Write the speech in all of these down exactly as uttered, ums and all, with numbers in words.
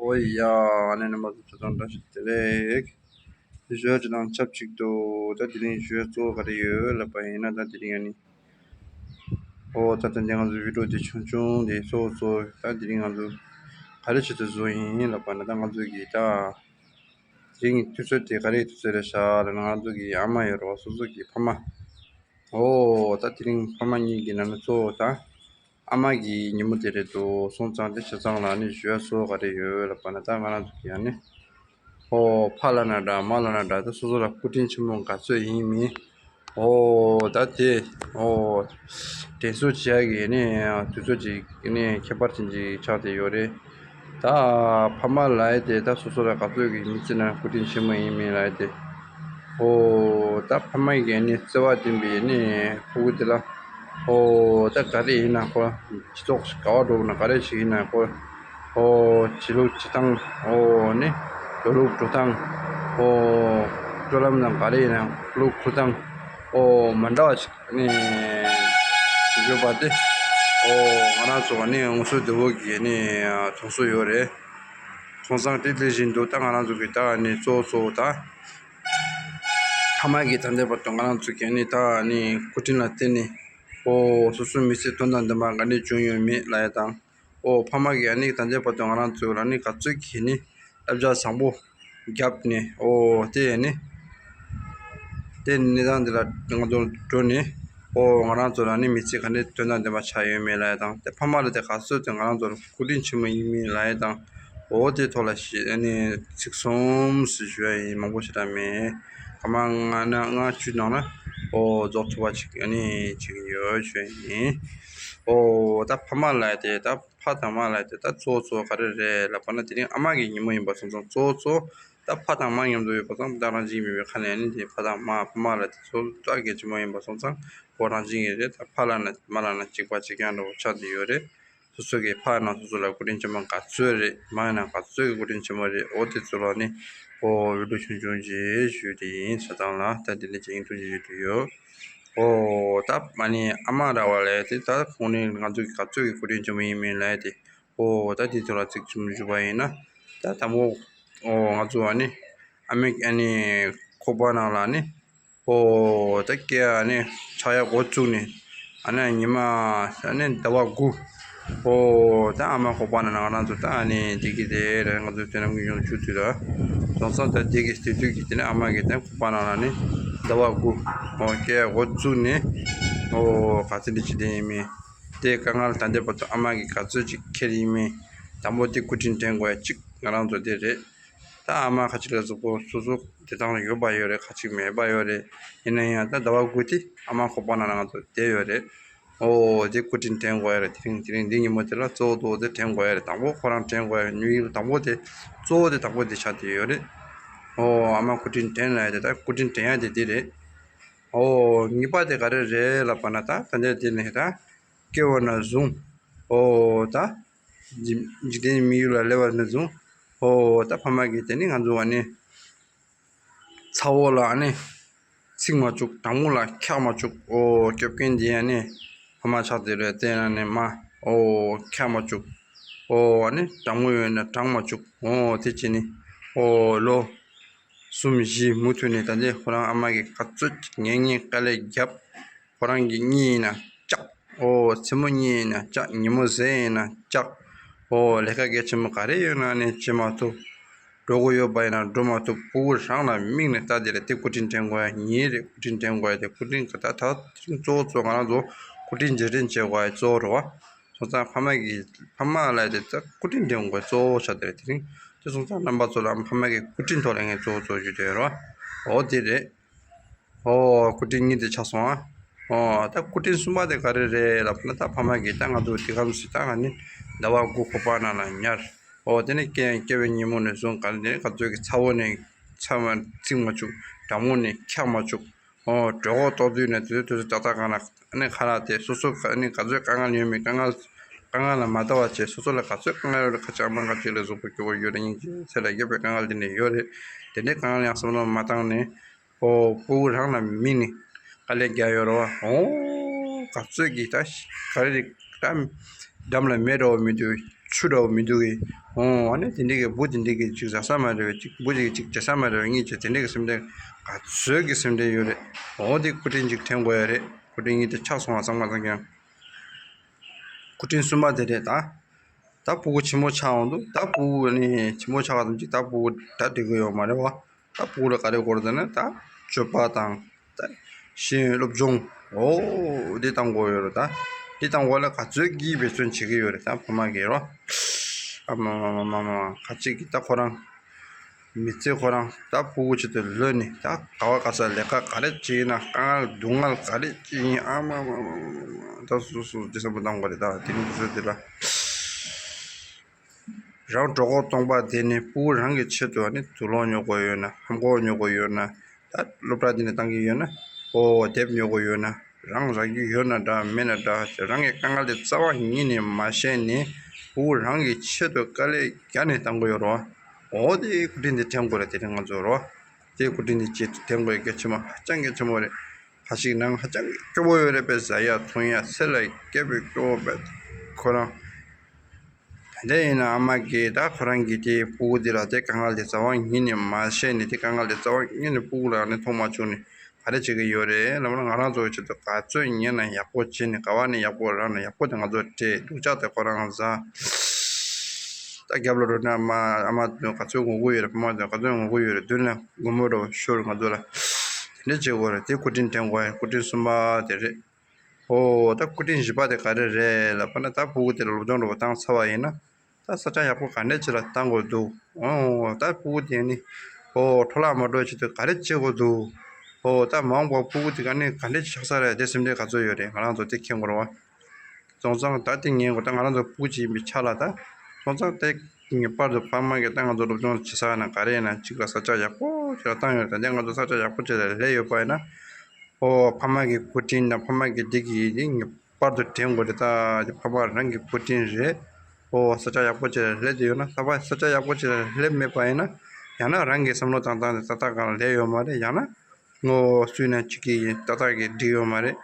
ཨོ་ཡ། ཨ་ནི་རྣམ་པ་ཚོ་ཆ་ཚང་བཀྲ་ཤིས་བདེ་ལེགས། དེ་ཞོལ་ཅི་དང་ཆབས་ཅིག་ཏུ་ད་དེ་རིང་ཞོལ་གཙོ་བོ་ག་རེ་ཡོད་ལབ་པ་ཡིན་ན། ད་དེ་རིང་ཨ་ནི། ཨོ་ད་ད་འདི་ང་ཚོ་བི་ཌིའོ་དེ་ཆུང་ཆུང་དེ་གཙོ་བོ་གཙོ་བོ་ད་དེ་རིང་ང་ཚོ་ག་རེ་བྱེད་དུ་བཟོ་ཡིན་ལབ་པ་ན། ད་ང་ཚོ་གི་ད་དེ་རིང་དུས་ཚོད་དེ་ག་རེ་དུས་ཚོད་རེད་ཤག་ལབ་ན། ང་ཚོ་གི་ཨ་མ་ཡོད་རེད་བ། སོ་སོ་གི་ཕ་མ། ཨོ་ད་དེ་རིང་ཕ་མ་གཉིས་ཀྱི་ནང་ནས་གཙོ་བོ་ད་ཨ་མ་གི་ཉིན་མོ་དེ་རེད་འདུག་སོང་ཙང་དེ་བྱས་ཙང་ལ་ནི་ཞུ་ཡ་གཙོ་བོ་ག་རེ་ཡོད་ལབ་པ་ན། ད་ང་རང་ཚོ་གི་ཨ་ནི། ཨོ་ཕ་ལབ་ན་འདྲ་མ་ལབ་ན་འདྲ། ད་སོ་སོ་ལ་སྐུ་དྲིན་ཆེན་མོ་ག་ཚོད་ཡིན་མིན། ཨོ་ད་དེ་ཨོ་དྲན་གསོ་བྱེད་ཡ་གི་ནི་དུས་ཚོད་ཅིག་ནི་ཁྱད་པར་ཅན་ཅིག་ཆགས་བསྡད་ཡོད་རེད། ད་ཕ་མ་ལབ་ཡ་དེ་ད་སོ་སོ་ལ་ག་ཚོད་ཀྱི་མི་ཚེ་ནང་སྐུ་དྲིན་ཆེན་མོ་ཡིན་མིན་ལབ་ཡ་དེ། ཨོ་ད་ཕ་མ་གིས་ནི་བརྩེ་བ་ལྡན་པའི་ནི་ཕྲུ་གུ་དེ་ལ། ཨོ་ད་ག་རེ་ཡིན་ན་ཁོ་སྤྱི་ཚོགས་ག་བ་འགྲོ་ན་ག་རེ་ཞིག་ཡིན་ན་ཁོ། ཨོ་བྱེད་ལུགས་བྱེད་སྟངས། ཨོ་ནི་འགྲོ་ལུགས་འགྲོ་སྟངས། ཨོ་སྤྲོ་ལམ་དང་ག་རེ་ཡིན་ན་ལུགས་འཁུར་སྟངས། ཨོ་མ་འདྲ་བ་ཞིག་ནི་ཡོད་པ་དེ། ཨོ་ང་རང་ཚོ་ག་ནི་ངོ་སོ་བདེ་བོ་གི་ནི་མཐོང་སྲོལ་ཡོད་རེད། སོང་ཙང་དེ་དེ་བཞིན་དུ་ད་ང་རང་ཚོ་གི་ད་ནི་གཙོ་བོ་གཙོ་བོ་ད་ཕ་མ་གིས་ད་ལྟའི་བར་དུ་ང་རང་ཚོ་གི་ནི་ད་ནི་སྐུ་དྲིན་ལ་བརྟེན་ནས། ཨོ་སོ་སོའི་མི་ཚེ་དོན་དང་ལྡན་པ་ག་འདྲས་བྱུང་ཡོད་མེད་ལབ་ཡ་དང་། ཨོ་ཕ་མ་གིས་ཨ་ནི་ད་ལྟའི་བར་དུ་ང་རང་ཚོ་ལ་ནི་ག་ཚོད་ཀྱི་ནི་བསླབ་བྱ་བཟང་པོ་བརྒྱབ་ནས། ཨོ་དེ་ནི་དེ་གནས་སྟངས་འདི་ལ་ང་ཚོ་འགྲོ་ནས། ཨོ་ང་རང་ཚོ་ལ་ནི་མི་ཚེ་ག་འདྲས་དོན་དང་ལྡན་པ་ཆགས་ཡོད་མེད་ལབ་ཡ་དང་། དེ་ཕ་མ་ལ་དེ་ག་ཚོད་དེ་ང་རང་ཚོ་ལ་སྐུ་དྲིན་ཆེན་མོ་ཡིན་མིན་ལབ་ཡ་དང་། ཨོ་དེ་ཐོག་ལ་ཞེ་ཨ་ནི་ཚིག་གསུམ་ཞིག་ཞུ་ཡ་ཡིན། མང་པོ་ཞེ་དྲག་མེད། སྐར་མ་ལྔ་ན་ལྔ་བཅུ་ནང་ལ་ཨོ་རྫོགས་ཐུབ་པ་ཅིག་ཨ་ནི་བྱེད་ཀྱི་ཡོད་ཞུ་ཡ་ཡིན། ཨོ་ད་ཕ་མ་ལབ་ཡ་དེ་ད། ཕ་དང་མ་ལབ་དེ་ད་གཙོ་བོ་གཙོ་བོ་ག་རེ་རེད་ལབ་པ་ན། དེ་རིང་ཨ་མ་གི་ཉིན་མོ་ཡིན་པ་སོང་ཙང་གཙོ་བོ་གཙོ་བོ་ད་ཕ་དང་མ་མཉམ་དུ་ཡོད་པ་སོང་ཙང་། ད་རང་བཞིན་མེད་པའི་ཁ་ནས་ནི་དེ་ཕ་དང་མ་ཕ་མ་ལབ་དེ་གཙོ་བོ་ད་གལ་ཆེན་པོ་ཡིན་པ་སོང་ཙང་། ཁོ་རང་བཞིན་གྱིས་རེད། ད་ཕ་ལབ་ན་མ་ལབ་ན་གཅིག་པ་གཅིག་རྐྱང་འདྲ་བོ་ཆགས་བསྡད་ཡོད་རེད། སོ་སོ་གི་ཕ་ཡིན་ན་སོ་སོ་ལ་སྐུ་དྲིན་ཆེན་པོ་ག་ཚོད་རེད། མ་ཡིན་ན་ག་ཚོད་ཀྱི་སྐུ་དྲིན་ཆེན་པོ་རེད། འོ་དེ་ཚོ་ལ་ནི་ཨོ་བི་ཌིའོ་ཆུང་ཆུང་ཅིག་ཞུས་དེ་ཡིན། བྱས་ཙང་ལ་ད་དེ་ལས་ཅིག་ཡིན་ཐུགས་རྗེ་ཞུ་དུ་ཡོད། ཨོ་ད་མ་ནི་ཨ་མ་ར་བ་ལས་དེ་ད་ཁོང་ནི་ང་ཚོ་གི་ག་ཚོད་ཀྱི་སྐུ་དྲིན་ཆེན་པོ་ཡིན་མིན་ལས་དེ། ཨོ་ད་དེ་ཚོ་ལ་ཚིག་ཅུང་ཞུ་བ་ཡིན་ན། ད་དང་པོ་ཨོ་ང་ཚོ་ཨ་ནི་ཨ་མའི་ཨ་ནི་ཁོག་པ་ནང་ལ་ནི་ཨོ་ད་སྐྱེ་ཨ་ནི་ཆགས་ཡ་འགོ་བཙུགས་ནས། ཨ་ནི་ཉི་མ་ཨ་ནི་ཟླ་བ་དགུ། ཨོ་ད་ཨ་མ་ཁོག་པ་ནང་ང་རང་ཚོ་ད་ཨ་ནི་དེ་གི་དེ་རེད། ང་ཚོ་དེ་ནམ་གྱི་ཡོང་ཆུ་དུས་ལ་སོང་ཙང་། ད་དེ་གི་དེ་དུས་ཀྱི་དེ་ནི་ཨ་མ་གི་ད་ཁོག་པ་ནང་ལ་ནི་ཟླ་བ་དགུ། ཨོ་སྐྱེ་ཡ་འགོ་བཙུགས་ནས། ཨོ་ག་ཚོད་འདི་ཅི་དེ་ཡིན་མིན། དེ་དཀའ་ངལ་ད་ལྟའི་བར་དུ་ཨ་མ་གིས་ག་ཚོད་ཅིག་འཁྱེར་ཡིན་མིན། དང་པོ་དེ་སྐུ་དྲིན་དྲན་དགོས་ཡ་གཅིག་ང་རང་ཚོ་དེ་རེད། ད་ཨ་མ་ཁ་ཅིག་ལ་སོགས་པ་སོ་སོ་བདེ་ཐང་ཡོད་པ་ཡོད་རེད། ཁ་ཅིག་མེད་པ་ཡོད་རེད། ཡིན་ན་ཡང་ད་ཟླ་བ་དགུ་དེ་ཨ་མ་ཁོག་པ་ནང་ལ་ང་ཚོ་བསྡད་ཡོད་རེད། ཨོ་དེ་སྐུ་དྲིན་དྲན་དགོས་ཡ་རེད། དེ་རིང་དེ་རིང་འདི་ཉིན་མོ་དེ་ལ་གཙོ་བོ་གཙོ་བོ་དེ་དྲན་དགོས་ཡ་རེད། དང་པོ་ཁོ་རང་དྲན་དགོས་ཡ་རེད། དམིགས་ཡུལ་དང་པོ་དེ་གཙོ་བོ་དེ་དང་པོ་དེ་ཆགས་བསྡད་ཡོད་རེད། ཨོ་ཨ་མ་སྐུ་དྲིན་དྲན་ལབ་ཡ་དེ་ད་སྐུ་དྲིན་དྲན་ཡ་དེ་དེ་རེད། ཨོ་གཉིས་པ་དེ་ག་རེ་རེད་ལབ་པ་ན། ད་ད་ལྟ་དེ་ནས་ད་སྐྱེ་བ་ནས་བཟུང་། ཨོ་ད་འཇིག་འཇིག་རྟེན་མི་ཡུལ་ལ་སླེབས་པ་ནས་བཟུང་། ཨོ་ད་ཕ་མ་གིས་དེ་ནི་ང་ཚོ་ཨ་ནི་ཚ་བོ་ལ་ཨ་ནི་འཚིག་མ་བཅུག། གྲང་མོ་ལ་འཁྱག་མ་བཅུག། ཨོ་སྐྱོབ་མཁན་དེ་ཨ་ནི་ཕ་མ་ཆགས་བསྡད་རེད། དེ་ན་ནི་མ་ཨོ་འཁྱག་མ་བཅུག། ཨོ་ཨ་ནི་གྲང་མོ་ཡོད་ན་གྲང་མ་བཅུག། ཨོ་དེ་བྱས་ནི་ཨོ་ལོ་གསུམ་བཞི་མུ་མཐུད་ནས་ད་ལྟའི་ཁོ་རང་ཨ་མ་གིས་ག་ཚོད་ངེས་ངེས་དཀའ་ལས་བརྒྱབ། ཁོ་རང་གི་གཉིད་ཡིན་ན་ལྕག། ཨོ་མཚན་མོ་གཉིད་ཡིན་ན་ལྕག། ཉིན་མོ་གཟན་ཡིན་ན་ལྕག། ཨོ་ལས་ཀ་གལ་ཆེན་པོ་ག་རེ་ཡོད་ན་ནི་བྱེད་མ་ཐུབ། འགྲོ་དགོས་ཡོད་པ་ཡིན་ན་འགྲོ་མ་ཐུབ། ཕྲུ་གུ་རང་ལ་དམིགས་ནས་ལྟ། དེ་རེད། དེ་སྐུ་དྲིན་དྲན་དགོས་ཡ་གཉིས་རེད། སྐུ་དྲིན་དྲན་དགོས་ཡ་དེ་སྐུ་དྲིན་ག་ད་ད་གཙོ་བོ་གཙོ་ང་རང་ཚོ་སྐུ་དྲིན་རྗེས་དྲན་བྱེད་དགོས་ཡ་གཙོ་བོ་རེད་བ། སོང་ཙང་ཕ་མ་གི་ཕ་མ་ལ་དེ་ད་སྐུ་དྲིན་དྲན་དགོས་གཙོ་བོ་ཆགས་དེ་རེད། དེ་རིང་དེ་སོང་ཙང་རྣམ་པ་ཚོ་ལ་ཕ་མ་གི་སྐུ་དྲིན་ཐོག་ལ་ངས་གཙོ་བོ་གཙོ་བོ་ཞུ་དེ་རེད་བ། འོ་དེ་རེད། ཨོ་སྐུ་དྲིན་གཉིས་དེ་ཆགས་སོང་ཨ། ཨོ་ད་སྐུ་དྲིན་གསུམ་པ་དེ་ག་རེ་རེད་ལབ་ན། ད་ཕ་མ་གིས་ད་ང་ཚོ་དེ་ག་རུ་སྲིད། ད་ང་ནི་ཟླ་བ་དགུ་ཁོག་པ་ནང་ལ་ཉར། ཨོ་དེ་ནས་སྐྱེ་སྐྱེ་བའི་ཉིན་མོ་ནས་བཟུང་ག་ནས་ག་ཚོད་ཀྱི་ཚ་བོ་ནས་ཚ་བ་འཚིག་མ་བཅུག། གྲང་མོ་ནས་འཁྱག་མ་བཅུག། ཨོ་གྲོད་ཁོག་ལྟོགས་དུས་ནས་དུས་དུས་ཏག་ཏག་གང་ལ་ཨ་ནི་ཁ་ལག་དེ་སོ་སོ་ག་ནི་ག་ཚོད་དཀའ་ངལ་ཡོད་མེད། དཀའ་ངལ་དཀའ་ངལ་ལ་མ་ལྟ་བ་བྱས། སོ་སོ་ལ་ག་ཚོད་དཀའ་ངལ་ཡོད་རེད། ཁ་ཅིག་ཨ་མ་ཁ་ཅིག་ལ་གཟུགས་པོ་སྐྱོ་བོ་ཡོད་རེད། སྙིང་རྗེ་ཚེ་ལ་རྒྱབ་པའི་དཀའ་ངལ་དེ་འདྲ་ཡོད་རེད། དེ་འདྲའི་དཀའ་ངལ་ཡང་བསམ་བློ་མ་བཏང་ནས། ཨོ་ཕྲུ་གུ་རང་ལ་དམིགས་ནས་དཀའ་ལས་རྒྱག་ཡོད་རེད་བ། ཨོ་ག་ཚོད་ཀྱིས་ད་ག་རེ་རེད། ད་འགྲམ་ལ་མེ་འདྲ་བོ་མི་འདུག། ཆུ་འདྲ་བོ་མི་འདུག་གི། འོ་ཨ་ནི་དེ་འདྲའི་གི་འབུ་དེ་འདྲའི་གི་ཅིག་ཟ་ས་མ་རེད་བས། ཅིག་འབུ་ཅིག་ཅིག་བྱེད་ས་མ་རེད་བས། ངས་ཅིག་དེ་འདྲའི་གི་སེམས་ཁྲལ་ག་ཚོད་ཀྱི་སེམས་ཁྲལ་ཡོད་རེད། འོ་དེ་སྐུ་དྲིན་ཅིག་དྲན་དགོས་ཡ་རེད། སྐུ་དྲིན་ངས་དེ་ཆག་སོང་བ་བསམ་ག་བསམ་ཀྱང་། སྐུ་དྲིན་གསུམ་པ་དེ་རེད་ད། ད་ཕྲུ་གུ་ཆེན་མོ་ཆགས་འོང་དུས། ད་ཕྲུ་གུ་ནི་ཆེན་མོ་ཆགས་པ་ཙམ་གྱིས་ད་ཕྲུ་གུ་གྲ་སྒྲིག་གི་ཡོད་མ་རེད་བ། ད་ཕྲུ་གུ་ལ་ག་རེ་དགོས་རེད་ཟེར་ན། ད་སྤྱོད་པ་དང་། ད་ཤེས་ཡོན་སློབ་སྦྱོང་། འོ་འདི་གཏང་དགོས་ཡོད་རེད། ད་འདི་གཏང་དགོས་ལ་ག་ཚོད་ཀྱིས་འབད་བརྩོན་བྱེད་ཀྱི་ཡོད་རེད། ད་ཕ་མ་གིས་རོ། ཨ་མ་མ་མ་མ་མ་ག་ཅིག་གིས་ད་ཁོ་རང་མི་ཚེ་ཁོ་རང་ད་ཕྲུ་གུ་ཆེད་དུ་ལོན་ནས། ད་ག་བ་ག་ས་ལས་ཀ་ག་རེ་བྱེད་ཡིན་ན། དཀའ་ངལ་སྡུག་བསྔལ་ག་རེ་བྱེད་ཡིན། ཨ་མ་མ་མ་མ་མ་ད་སོ་སོ་འདི་བསམ་བློ་གཏང་དགོས་རེད། ད་དེ་རིང་དུས་ཚོད་འདི་ལ། རང་གྲོད་ཁོག་སྟོང་པ་དེ་ནི་ཕྲུ་གུ་རང་གི་ཆེད་དུ་ནི་དུག་སློག་ཉོ་དགོས་ཡོད་ན། ཧམ་ཁོག་ཉོ་དགོས་ཡོད་ན། ད་སློབ་གྲྭ་དེ་ནས་བཏང་གི་ཡོད་ན། ཨོ་དེབ་ཉོ་དགོས་ཡོད་ན། རང་རག་གི་ཡོད་ན་འདྲ་མེད་ན་འདྲ། རང་གི་དཀའ་ངལ་དེ་རྩ་བ་ཉིད་ནས་མ་ཤེས་ནས་ཕྲུ་གུ་རང་གི་ཆེད་དུ་དཀའ་ལས་བརྒྱབ་ནས་བཏང་གི་ཡོད་རེད་བ། ཨོ་དེ་སྐུ་དྲིན་དེ་དྲན་དགོས་རེད། དེ་རིང་ང་ཚོ་རེད་བ། དེ་སྐུ་དྲིན་དེ་ཅིག་དྲན་དགོས་ཡ་གལ་ཆེན་པོ་ཧ་ཅང་གལ་ཆེན་པོ་རེད། ཁ་ཞིག་ནང་ཧ་ཅང་གི་སྐྱོ་པོ་ཡོད་རེད་པས། ཟ་ཡ་འཐུང་ཡ་ཚེ་ལ་སྐྱིད་པའི་སྐྱོ་པོ་པས་ཁོ་རང་། ད་ལྟ་ཡིན་ན་ཨ་མ་གིས་ད་ཁོ་རང་གི་དེ་ཕྲུ་གུ་དེ་ལ་དེ་དཀའ་ངལ་དེ་རྩ་བ་ཉིད་ནས་མ་ཤེས་ནས། དེ་དཀའ་ངལ་དེ་རྩ་བ་ཉིད་ནས་ཕྲུ་གུ་ལ་ནི་མཐོང་མ་བྱུང་ནས་ག་རེ་བྱེད་ཀྱི་ཡོད་རེད་ལབ་ན། ང་རང་ཚོ་ཆེད་དུ་ག་ཚོད་ཉན་ན་ཡག་པོ་བྱས་ནས། ག་བ་ནས་ཡག་པོ་རག་ན་ཡག་པོ་དེ་ང་ཚོ་སྤྲད། སྡུག་ཅག་དེ་ཁོ་རང་ཟ། ད་རྒྱབ་ལ་འགྲོ་ན་ཨ་མ་ཨ་མ་དེ་ག་ཚོད་ངུ་གི་ཡོད་རེད། ཕ་མ་དེ་ག་ཚོད་ངུ་གི་ཡོད་རེད། མདུན་ལ་སྒོར་མོ་འདྲ་བོ་ཤོར་ང་ཚོ་ལ་དེ་འདྲ་བྱེད་དགོས་རེད། དེ་སྐུ་དྲིན་དྲན་དགོས་ཡ་སྐུ་དྲིན་གསུམ་པ་དེ་རེད། ཨོ་ད་སྐུ་དྲིན་བཞི་པ་དེ་ག་རེ་རེད་ལབ་ན། ད་ཕྲུ་གུ་དེ་ལ་སློབ་སྦྱོང་འདྲ་བོ་བཏང་ཚར་བ་ཡིན་ན། ད་ས་ཆ་ཡག་པོ་ག་འདྲ་ཅིག་ལ་བཏང་དགོས་འདུག་ཨོ་ད་ཕྲུ་གུ་དེ་ནི་ཨོ་འཕྲོ་བརླག་མ་འགྲོ་ཆེད་དུ་ག་རེ་བྱེད་དགོས་འདུག་ཨོ་ད་མ་འོངས་པར་ཕྲུ་གུ་དེ་ག་ནས་ག་འདྲ་ཆགས་ས་རེད། དེ་སེམས་ཁྲལ་ག་ཚོད་ཡོད་རེད། ང་རང་ཚོ་དེ་མཁྱེན་དགོས་རེད་བ། སོང་ཙང་ད་དེ་ཉན་དགོས། ད་ང་རང་ཚོ་ཕྲུ་གུ་ཅིག་ཡིན་པའི་ཆ་ལ། ད་སོང་ཙང་དེ་ངེས་པར་དུ་ཕ་མ་གིས་ད་ང་ཚོ་སློབ་སྦྱོང་བྱེད་ས་ན་ག་རེ་ཡིན་ན་གཅིག་ལ་ས་ཆ་ཡག་པོ་ཅིག་ལ་བཏང་ཡོད་རེད། ད་ལྟ་ང་ཚོ་ས་ཆ་ཡག་པོ་ཅིག་ལ་སླེབས་ཡོད་པ་ཡིན་ན། ཨོ་ཕ་མ་གི་སྐུ་དྲིན་དང་ཕ་མ་གི་འདི་གི་ངེས་པར་དུ་དྲན་དགོས་རེད། ད་ཕ་མ་རང་གི་སྐུ་དྲིན་རེད། ཨོ་ས་ཆ་ཡག་པོ་ཅིག་ལ་སླེབས་བསྡད་ཡོད་ན། ད་ཕ་ས་ཆ་ཡག་པོ་ཅིག་ལ་སླེབས་མེད་པ་ཡིན་ན། ཡང་ན་རང་གི་བསམ་བློ་བཏང་སྟངས་དེ་ཏག་ཏག་གང་ལ་སླེབས་ཡོད་མ་རེད། ཡང་ན་ངོ་བོ་སུས་ན་གཅིག་གིས་ཏག་ཏག་གིས་འགྲིག་ཡོད་མ་རེད།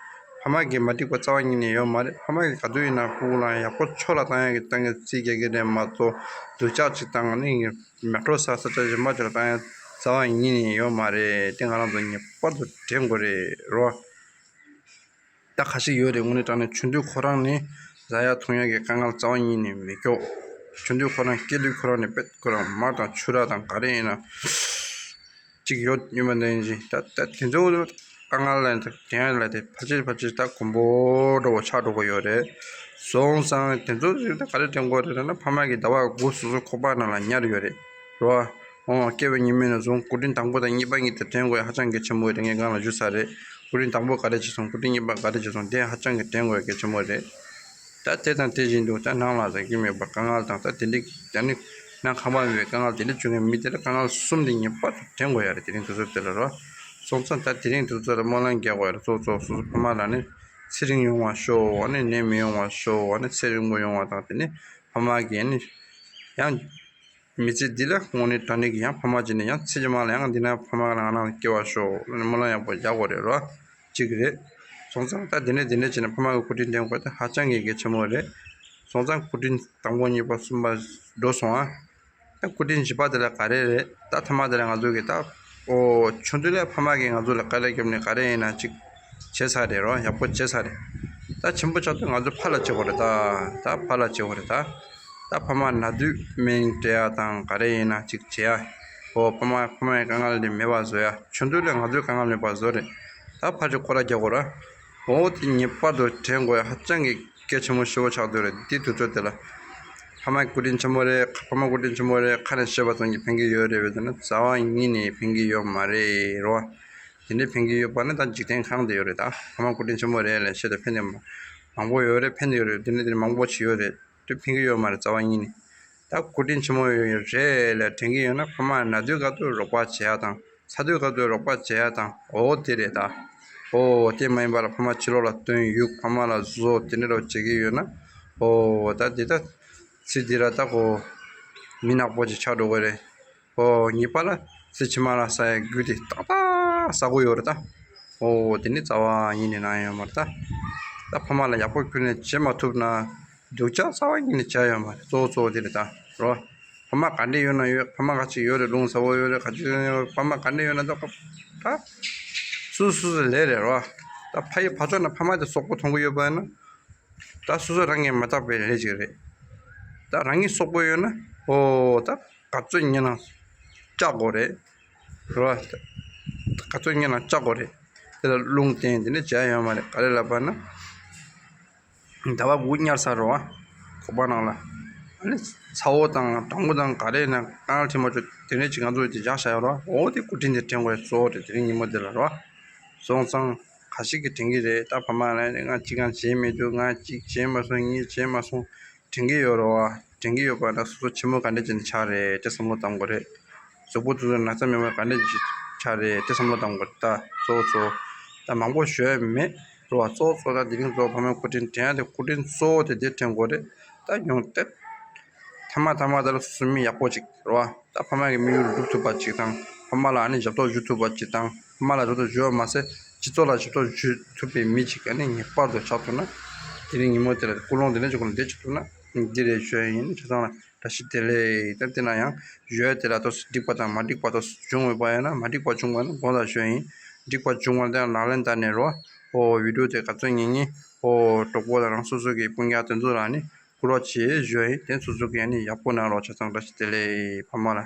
ཕ་མ་གི་མ་འགྲིག་པ་རྩ་བ་ཉིད་ནས་ཡོད་མ་རེད། ཕ་མ་གི་ག་དུས་ཡིན་ན་ཕྲུ་གུ་ལ་ཡག་པོ་ཕྱོགས་ལ་བཏང་ཡག་གི་བཏང་གི་རྩིས་རྒྱག་གི་རེད་མ་གཏོགས། སྡུག་ཅག་ཅིག་བཏང་ནས་མེ་ཏོག་ས་ས་ཆ་གཞན་པ་ཅིག་ལ་བཏང་ཡག་རྩ་བ་ཉིད་ནས་ཡོད་མ་རེད། དེ་ང་རང་ཚོ་ངེས་པར་དུ་དྲན་དགོས་རེད་རོ། ད་ཁ་ཤས་ཡོད་རེད། དངོས་གནས་དྲང་གནས་ཆུང་དུས་ཁོ་རང་ནས་ཟ་ཡ་འཐུང་ཡ་གི་དཀའ་ངལ་རྩ་བ་ཉིད་ནས་མི་སྐྱོ། ཆུང་དུས་ཁོ་རང་སྐྱེས་དུས་ཁོ་རང་ནས་དཔེ་ཁོ་རང་མར་དང་ཆུ་ར་དང་ག་རེ་ཡིན་ན་ཅིག་ཡོད་ཡོད་མ་ནས་ཡིན་ཞིང་། ད་ད་དེ་ཚོ་དཀའ་ངལ་ལ་དྲན་ཡ་ལ་དེ་ཕལ་ཆེར་ཕལ་ཆེར་ད་གོམ་པ་འདྲ་བོ་ཆགས་འགྲོ་གི་ཡོད་རེད། སོང་ཙང་དེ་ཚོ་ད་ག་རེ་དྲན་དགོས་རེད་ལབ་ན། ཕ་མ་གི་ཟླ་བ་དགུ་སོ་སོ་ཁོག་པ་ནང་ལ་ཉར་ཡོད་རེད་རོ། ཨོ་སྐྱེ་བའི་ཉིན་མོ་ནས་བཟུང་སྐུ་དྲིན་དང་པོ་དང་གཉིས་པ་གཉིས་དེ་དྲན་དགོས་ཡ་ཧ་ཅང་གལ་ཆེན་པོ་རེད། ངས་སྒང་ལ་ཞུས་ཚར་རེད། སྐུ་དྲིན་དང་པོ་ག་རེ་བྱས་སོང་། སྐུ་དྲིན་གཉིས་པ་ག་རེ་བྱས་སོང་། དེ་ཧ་ཅང་གི་དྲན་དགོས་ཡ་གལ་ཆེན་པོ་རེད། ད་དེ་དང་དེ་བཞིན་དུ་ད་ནང་ལ་ཟ་གི་མེད་པ་དཀའ་ངལ་དང་། ད་དེ་འདྲའི་ད་ནི་ནང་ཁང་པ་མེད་པའི་དཀའ་ངལ་དེ་འདྲ་བྱུང་མཁན་མི་དེ་ལ་དཀའ་ངལ་གསུམ་དེ་ངེས་པར་དུ་དྲན་དགོས་ཡ་རེད། དེ་རིང་དུས་ཚོད་དེ་ལ་རོ། སོང་ཙང་ད་དེ་རིང་དུས་ཚོད་ལ་སྨོན་ལམ་རྒྱག་དགོས་ཡ་རེད། གཙོ་གཙོ་སོ་སོ་ཕ་མ་ལ་ནི་ཚེ་རིང་ཡོང་བ་ཤོག་ཨ་ནི་ནད་མི་ཡོང་བ་ཤོག་ཨ་ནི་ཚེ་རིང་པོ་ཡོང་བ་དང་། དེ་ནི་ཕ་མ་གིས་ནི་ཡང་མི་ཚེ་འདི་ལ་དངོས་གནས་དྲང་གནས་ཀྱི་ཡང་ཕ་མ་བྱས་ནས་ཡང་ཚེ་ཕྱི་མ་ལ་ཡང་འདི་ན་ཕ་མ་ལ་ང་རང་སྐྱེ་བ་ཤོག་ལབ་ནས་སྨོན་ལམ་ཡག་པོ་རྒྱག་དགོས་རེད་རོ། གཅིག་རེད། སོང་ཙང་ད་འདི་ནས་འདི་ནས་བྱས་ནས་ཕ་མ་གི་སྐུ་དྲིན་དྲན་དགོས་ད་ཧ་ཅང་གི་གལ་ཆེན་པོ་རེད། སོང་ཙང་སྐུ་དྲིན་དང་པོ་གཉིས་པ་གསུམ་པ་འགྲོ་སོང་ཨ། ད་སྐུ་དྲིན་བཞི་པ་དེ་ལ་ག་རེ་རེད། ད་ཐ་མ་དེ་ལ་ང་ཚོ་གི་ད་ཨོ་ཆུང་དུས་ལ་ཕ་མ་གིས་ང་ཚོ་ལ་དཀའ་ལས་བརྒྱབ་ནས་ག་རེ་ཡིན་ན་ཅིག་བྱས་ཚར་རེད་རོ། ཡག་པོ་བྱས་ཚར་རེད། ད་ཆེན་པོ་ཆགས་དུས་ང་ཚོ་ཕར་ལ་བྱེད་དགོས་རེད་ད། ད་ཕར་ལ་བྱེད་དགོས་རེད་ད། ད་ཕ་མ་ན་དུས་སྨན་སྤྲད་ཡ་དང་ག་རེ་ཡིན་ན་ཅིག་བྱེད་ཡ། ཨོ་ཕ་མ་ཕ་མ་ཡི་དཀའ་ངལ་དེ་མེད་པ་བཟོ་ཡ། ཆུང་དུས་ལ་ང་ཚོའི་དཀའ་ངལ་མེད་པ་བཟོ་རེད། ད་ཕར་ཅིག་ཁོ་ར་རྒྱག་དགོས་ར། ཨོ་དེ་ངེས་པར་དུ་དྲན་དགོས་ཡ་ཧ་ཅང་གི་གལ་ཆེན་པོ་ཞེ་པོ་ཆགས་བསྡད་རེད། དེ་དུས་ཚོད་དེ་ལ། ཕ་མ་སྐུ་དྲིན་ཆེན་པོ་རེད། ཕ་མ་སྐུ་དྲིན་ཆེན་པོ་རེད། ཁ་ནས་བཤད་པ་ཙམ་གྱིས་ཕན་གྱི་ཡོད་རེད་བས་ཟེར་ན་རྩ་བ་ཉིད་ནས་ཕན་གྱི་ཡོད་མ་རེད་རོ། དེ་འདྲའི་ཕན་གྱི་ཡོད་པ་ནི་ད་འཇིག་རྟེན་གང་དུ་ཡོད་རེད། ད་ཕ་མ་སྐུ་དྲིན་ཆེན་པོ་རེད་ལབ་བཤད་དེ་ཕན་ནི་མང་པོ་ཡོད་རེད། ཕན་ནི་ཡོད་རེད། དེ་འདྲ་དེ་འདྲ་མང་པོ་ཞིག་ཡོད་རེད། དེ་ཕན་གྱི་ཡོད་མ་རེད་རྩ་བ་ཉིད་ནས། ད་སྐུ་དྲིན་ཆེན་མོ་ཡོད་རེད་ལབ་དྲན་གྱི་ཡོད་ན་ཕ་མ་ན་དུས་སྐབས་སུ་རོགས་པ་བྱེད་ཡ་དང་། ཚ་དུས་སྐབས་སུ་རོགས་པ་བྱེད་ཡ་དང་། ཨོ་དེ་རེད་ད། ཨོ་དེ་མ་ཡིན་པ་ལ་ཕ་མ་ཕྱི་ལོགས་ལ་སྟོན་ཡུག་ཕ་མ་ལ་བཟོ་དེ་འདྲ་རོགས་བྱེད་ཀྱི་ཡོད་ན། ཨོ་ད་དེ་ད་ཚེ་འདི་ར་ད་ཁོ་མི་ནག་པོ་ཅིག་ཆགས་འགྲོ་གི་རེད། ཨོ་ངེས་པ་ལ་ཚེ་ཕྱི་མ་ལ་ཟ་ཡ་རྒྱུ་དེ་ཏག་ཏག་ཟ་དགོས་ཡོད་རེད་ད། ཨོ་དེ་ནི་རྩ་བ་ཉིད་ནས་གནང་ཡོད་མ་རེད་ད། ད་ཕ་མ་ལ་ཡག་པོ་ཁྱོན་ནས་བྱེད་མ་ཐུབ་ན། སྡུག་ཅག་རྩ་བ་ཉིད་ནས་བྱ་ཡོད་མ་རེད། གཙོ་བོ་གཙོ་བོ་དེ་རེད་ད་རོ། ཕ་མ་ག་འདྲ་ཡོད་ན་ཡོད། ཕ་མ་ག་ཅིག་ཡོད་རེད། ལུང་ཟབ་པོ་ཡོད་རེད། ག་ཅིག་ཡོད་རེད། ཕ་མ་ག་འདྲ་ཡོད་ན་ད་ད་སུ་སུ་སུ་ལས་རེད་རོ། ད་ཕ་ཡི་ཕ་ཕྱོགས་ནས་ཕ་མ་དེ་སོག་པོ་མཐོང་གི་ཡོད་པ་ཡིན་ན། ད་སོ་སོ་རང་གིས་མ་བཏགས་པའི་ལས་ཅིག་རེད། ད་རང་གི་སོག་པོ་ཡོད་ན། ཨོ་ད་ག་ཚོད་ཉིན་ན་བཅག་དགོས་རེད། རེད་བ། ག་ཚོད་ཉིན་ན་བཅག་དགོས་རེད། དེ་ལ་རླུང་བསྟན་དེ་ནས་བྱ་ཡོད་མ་རེད། ག་རེ་ལབ་པ་ན། ཟླ་བ་དགུ་ཉར་ས་རེད་བ། ཁོག་པ་ནང་ལ། ཨ་ནི་ཚ་བོ་དང་གྲང་མོ་དང་ག་རེ་ན་དཀའ་ངལ་འཕྲད་མ་བཅུག་དེ་ནས་ཅིག་ང་ཚོ་དེ་འཇགས་བྱ་ཡོད་རེད་བ། ཨོ་དེ་སྐུ་དྲིན་དེ་དྲན་དགོས་རེད། གཙོ་བོ་དེ་དེ་རིང་ཉིན་མོ་དེ་ལ་རེད་བ། སོང་ཙང་། ཁ་ཤས་ཀྱིས་དྲན་གྱི་རེད། ད་ཕ་མ་ལ་ང་གཅིག་ཀྱང་བྱས་མི་འདུག་ང་གཅིག་བྱས་མ་སོང་། གཉིས་བྱས་མ་སོང་། དྲན་གྱི་ཡོད་རེད་བ། དྲན་གྱི་ཡོད་པ་ན་སོ་སོ་ཆེན་མོ་ག་འདྲ་བྱས་ནས་ཆགས་རེད་དེ་བསམ་བློ་གཏོང་དགོས་རེད། གཟུགས་པོ་དེ་ཚོ་ན་ཚ་མེད་པ་ག་འདྲ་ཅིག་ཆགས་རེད་དེ་བསམ་བློ་གཏོང་དགོས་རེད། ད་གཙོ་བོ་གཙོ་བོ། ད་མང་པོ་ཞུ་ཡ་མེད་རེད་བ། གཙོ་བོ་གཙོ་བོ་ད་དེ་རིང་གཙོ་བོ་ཕ་མའི་སྐུ་དྲིན་དྲན་ཡ་དེ། སྐུ་དྲིན་གཙོ་བོ་དེ་དེ་དྲན་དགོས་རེད། ད་ཡོང་དེ། ཐ་མ་ཐ་མ་དེ་ལ་སོ་སོ་མི་ཡག་པོ་ཅིག་རེད་བ། ད་ཕ་མ་གི་དམིགས་ཡུལ་སྒྲུབ་ཐུབ་པ་ཅིག་དང་། ཕ་མ་ལ་ཨ་ནི་ཞབས་ཏོག་ཞུ་ཐུབ་པ་ཅིག་དང་། ཕ་མ་ལ་ཞབས་ཏོག་ཞུ་བ་མ་ཟད་སྤྱི་ཚོགས་ལ་ཞབས་ཏོག་ཞུ་ཐུབ་པའི་མི་ཅིག་ཨ་ནི་ངེས་པར་དུ་ཆགས་ཐུབ་ན། དེ་རིང་ཉིན་མོ་དེ་ལ་ཀུན་སློང་དེ་འདྲ་ཅིག་ཁོ་ན་བསྡད་ཅིག་ཐུབ་ན་འདི་རེད་ཞུ་ཡ་ཡིན། བྱས་ཙང་ལ་བཀྲ་ཤིས་བདེ་ལེགས། ད་དེ་ན་ཡང་ཞུ་ཡ་དེ་ལ་ཏོག་ཙམ་འགྲིག་པ་དང་མ་འགྲིག་པ་ཏོག་ཙམ་བྱུང་ཡོད་པ་ཡིན་ན། མ་འགྲིག་པ་བྱུང་བ་ན་དགོངས་དག་ཞུ་ཡ་ཡིན། འགྲིག་པ་བྱུང་བ་དེ་ལག་ལེན་བསྟར་ནས་རོ། ཨོ་བི་ཌིའོ་དེ་ག་ཚོད་ཉན་ཉན། ཨོ་གྲོགས་པོ་དང་རང་སོ་སོ་གི་སྤུན་ཀྱག་དེ་ཚོ་ལ་ནི་སྐུལ་བ་བྱེད་ཞུ་ཡ་ཡིན། དེ་སོ་སོ་གི་ཨ་ནི་ཡག་པོ་གནང་རོགས། བྱས་ཙང་བཀྲ་ཤིས་བདེ་ལེགས་ཕ་མ་ལ།